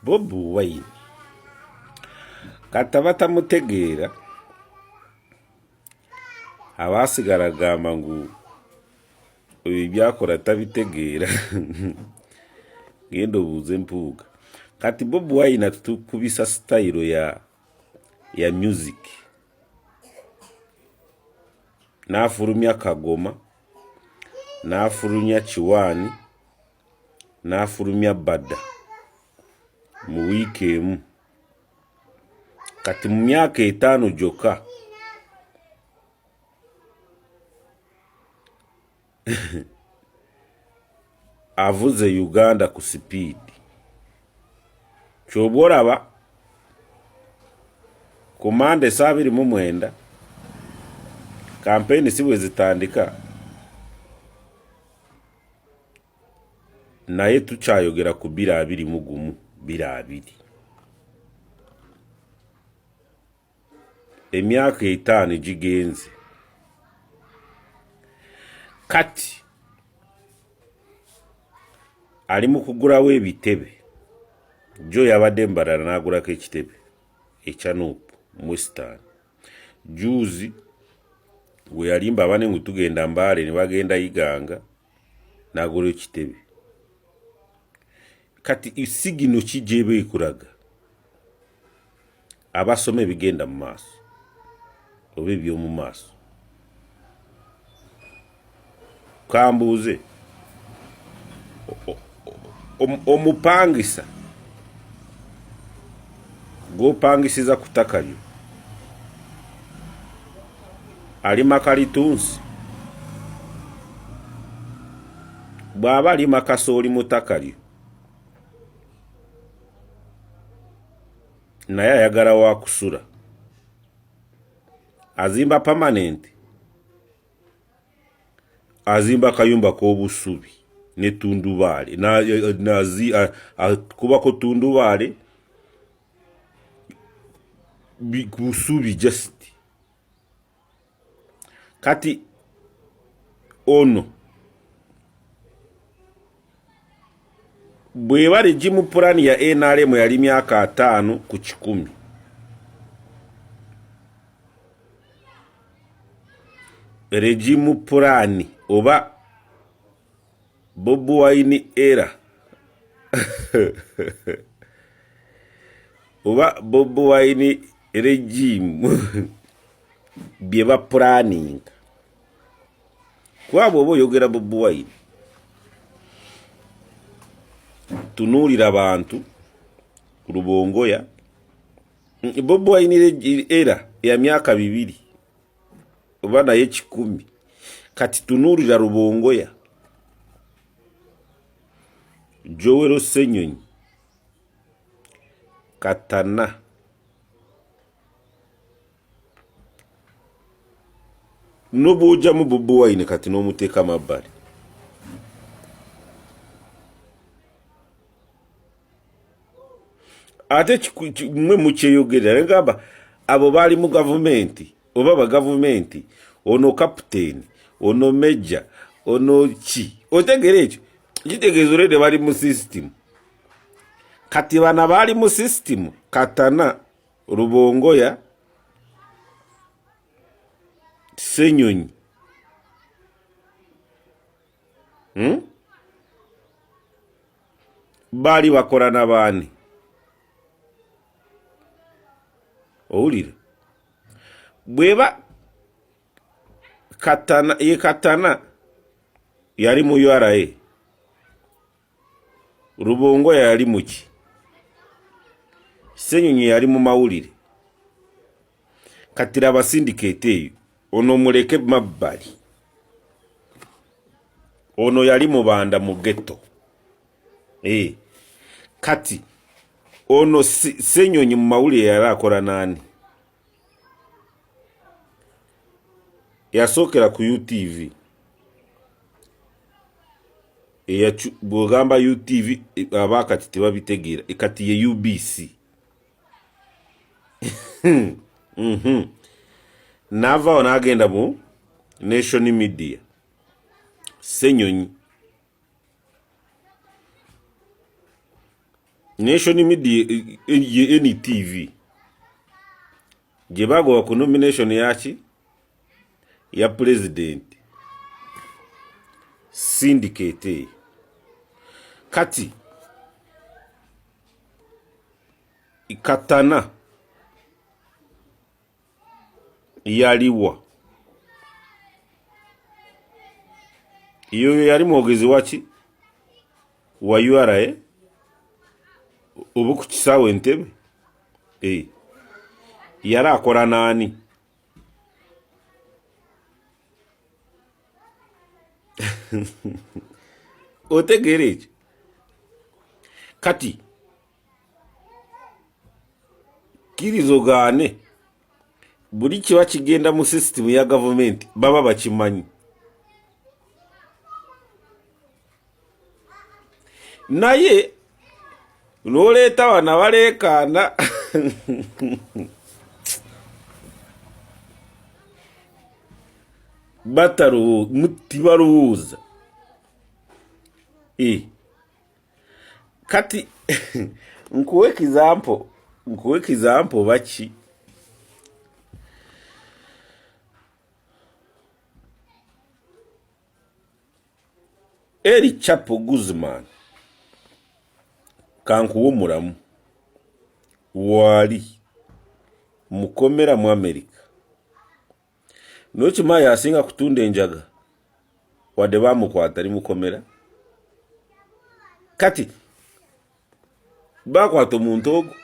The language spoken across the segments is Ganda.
Bobi Wine kata batamutegeera abaasigala gamba ngu oyo byakora tabitegeera. Genda obuuze Mpuuga. Kati Bobi Wine atutukubisa sitayiro ya music, n'afulumya Kagoma, n'afulumya Kiwaani, n'afulumya Bada mu wiiki emu. Kati mu myaka 5 gyokka avuze Uganda ku sipiidi. Kyoba olaba ku Mande saa 29 kampeyini si bwe zitandika, naye tukyayogera ku 2021 20. Emyaka 5 gigenze. Kati ali mu kugulawo ebitebe. Jo yabadde Mbarara n'agulako ekitebe ekya Nup mu Western. Juzi we yalimba abane ngu tugenda Mbale ne bagenda Iganga n'agula ekitebe. Kati sigino ki gy'eba ekulaga abasoma ebigenda mu maaso oba eby'omu maaso? Kambuuze, omupangisa gw'opangisiza ku ttaka lyo alima kalitunsi? Bw'aba alima kasooli mu ttaka lyo naye ayagala wa kusula, azimba permanent, azimba akayumba k'obusubi ne tundubaale, akubako tundubaale busubi just. Kati ono bw'eba regimu purani ya NRM yali myaka 50 ku 100, regimu purani oba Bobi Wine era oba Bobi Wine regime bye bapuraninga, kuba bw'oba oyogera Bobi Wine tunuulira bantu Rubongoya. Bobi Wine era ya myaka 2 oba naye 100. Kati tunuulira Rubongoya, Joel Ssenyonyi, Katana, nobw'ojjamu Bobi Wine kati n'omuteeka mabbali, ate mwe mukyeyogerera negamba abo baali mu gavumenti oba bagavumenti, ono kapiteeni, ono meja, ono ki, otegeera ekyo kitegeeza olwedde bali mu sisitimu. Kati bana baali mu sisitimu, Katana, Rubongoya, Ssenyonyi, Baali bakola na baani? Owulira bweba Katana, ye Katana yali mu URA, Rubongoya yali muki, Ssenyonyi yali mu mawulire. Kati laba syndicate eyo, ono muleke mabbali, ono yali mubanda mu ghetto. Kati ono Ssenyonyi mu mawulire yali akola naani? Yasookera ku UTV. Bw'ogamba UTV aba kati tebabitegeera, kati ye UBC. N'avaawo n'agenda mu Nation Media. Ssenyonyi Nation Media ye NTV gye bagoba ku nomination yaki ya president syndicate eyo kati katana yaliwa yoyo yali mwogezi waki wa ura oba ku kisaawe entebe eh. Yali akola naani otegeera ekyo kati kkiriza ogaane buli kiba kigenda mu sisitimu ya gavumenti baba bakimanyi naye noleeta wano abaleekaana tibalowooza eh. Kati nkuwa example, nkuwa example baki Eli Chapo Guzman kankuwa omuramu waali mukomera mu America nokimanya yasinga kutunda enjaga wadde bamukwata ali mukomera kati bakwata omuntu ogwo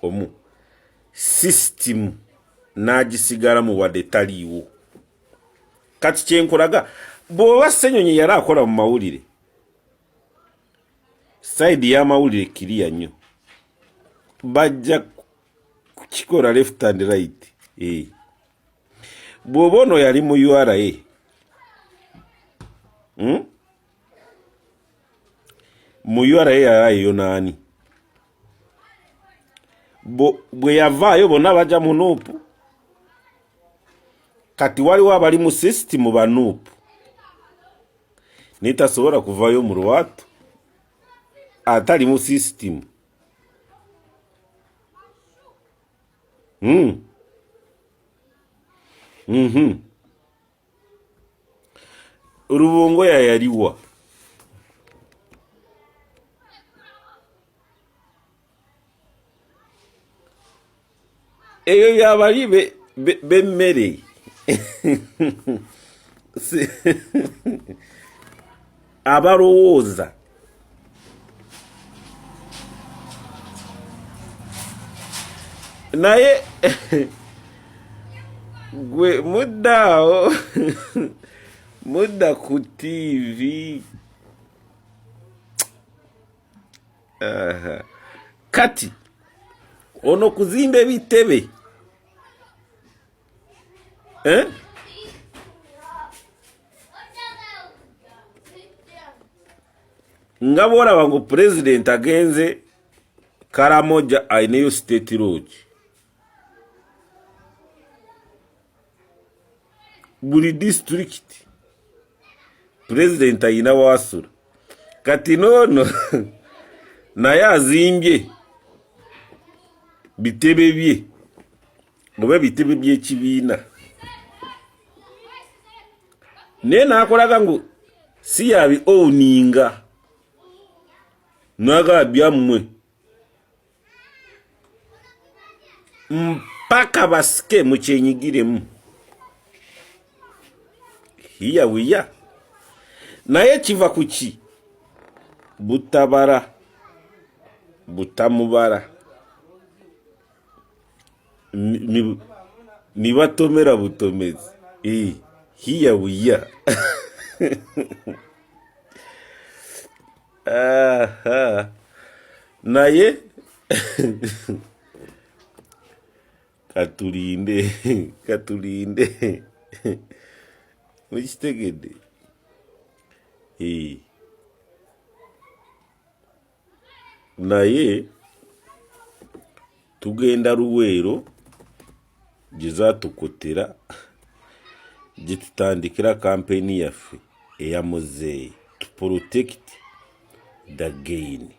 omu sisitimu n'agisigalamu wadde taliiwo kati kyenkulaga bw'oba ssenyonyi yali akola mu mawulire sayidi y'amawulire kiriya nnyo bajja kukikola left and right eh. Bw'oba ono yali mu ura? Mu ura yali naani bwe yavaayo bonna bajja mu nuupu kati waliwo abali mu sisitimu ba nuupu naye tasobola kuvayo mu lwatu atali mu sisitimu. Rubongoya yaliwa ebyo byabali b'emmere abalowooza naye gwe muddaawo mudda ku tiivi. Kati ono kuzimba ebitebe eh? Nga bwolaba ngu pulezidenti agenze Karamoja aineyo state lodge buli disitulikiti pulezidenti ayina wasula kati noono naye azimbye bitebe bye oba ebitebe by'ekibiina naye nakolaga ngu si yabi owninga naga byammwe mpaka basike mukyenyigiremu hiya wiya naye kiva ku ki butabara butamubara nibatomera butomezi hiya wiya naye katulinde katulinde mukitegedde. Naye tugenda Luweero gye zaatukutira gye tutandikira kampeyini yaffe eya muzeeyi to protect the gain.